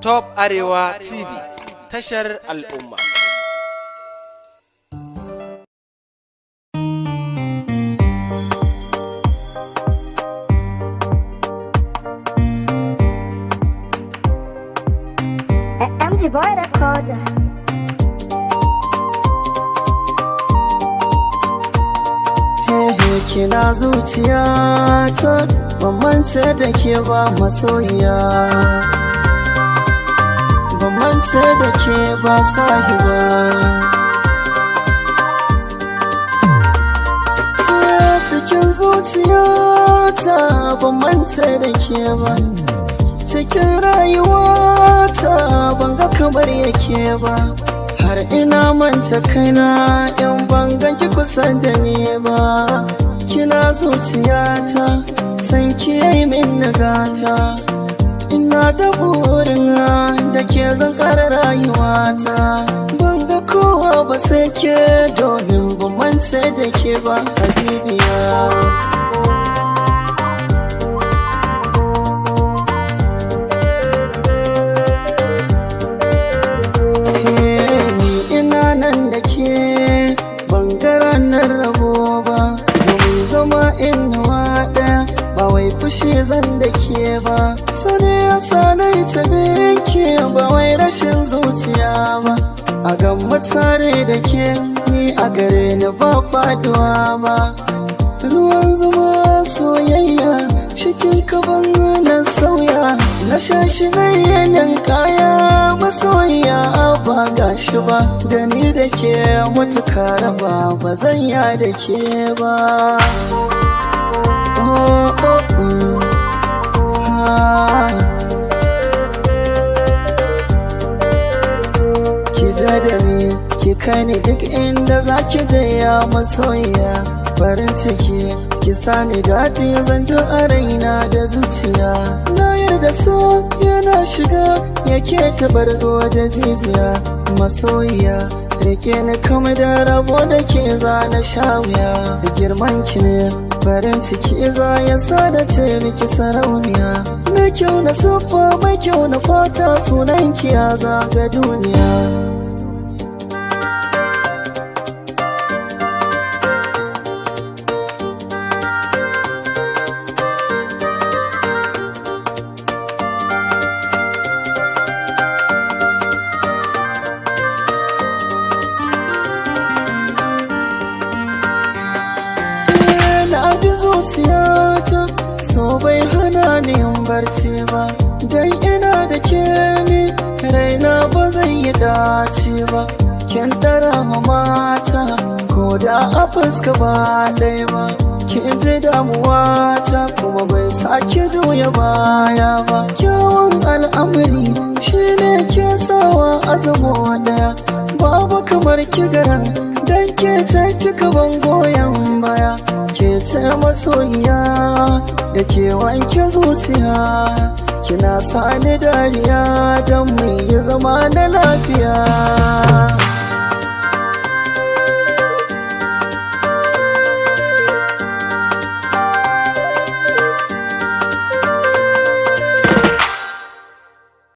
Top Arewa TV, tashar al'umma. MG Boy Recorder. Hehe, kina zuciyata, ban mance da ke ba masoyiya, ban mance da ke ba sahiba. Cikin zuciyata ban mance da ke ba, cikin rayuwata ban ga kamar yake ba. Har ina manta kaina in ban ganki kusa da ni ba. Kina zuciyata, san ki yayi min nagata. Ina da burin da ke zan ƙara rayuwata. Ban ga kowa ba sai ke, domin ban mance da ke ba, habibiya. Ni ina nan da ke, ban ga ranar rabo ba. Zama zama inuwa ɗaya, ba wai fushi zan da ke ba. Sani ya sanai ta ke, ba wai rashin zuciya ba. A gamma tare da ke, ni a gare ni ba faduwa ba. Ruwan zuma soyayya cikin kaban na sauya, na shashi na yanin kaya masoyiya, ba gashi ba. Da ni da ke mutuka raba, ba zan ya da ke ba. Oh, oh, oh. Ah. Ki je da ni, ki kai ni duk inda za ki je, ya masoyiya. Farin ciki ki sani daɗi zan ji a raina da zuciya. Na yarda so yana shiga yake ta bargo da jijiya. Masoyiya, rike ni kama da rabo da ke za na sha wuya. Girman ki ne farin ciki za ya sa da ce miki sarauniya. Mai kyau na siffa, mai kyau na fata, sunan ki ya zaga duniya. Na abin zuciyata, so bai hana ni yin barci ba. Dan ina da ke ni raina ba zai yi dace ba. Kin tara ma mata ko da a fuska ba ɗaya ba. Kin ji damuwa ta kuma bai sake juya baya ba. Kyawun al'amari shine ke sawa azamo ɗaya. Babu kamar kigaran dan ke ta kika ban goyon baya. Ke ce masoyiya da ke wanke zuciya, kina sani dariya don mu yi zama na lafiya.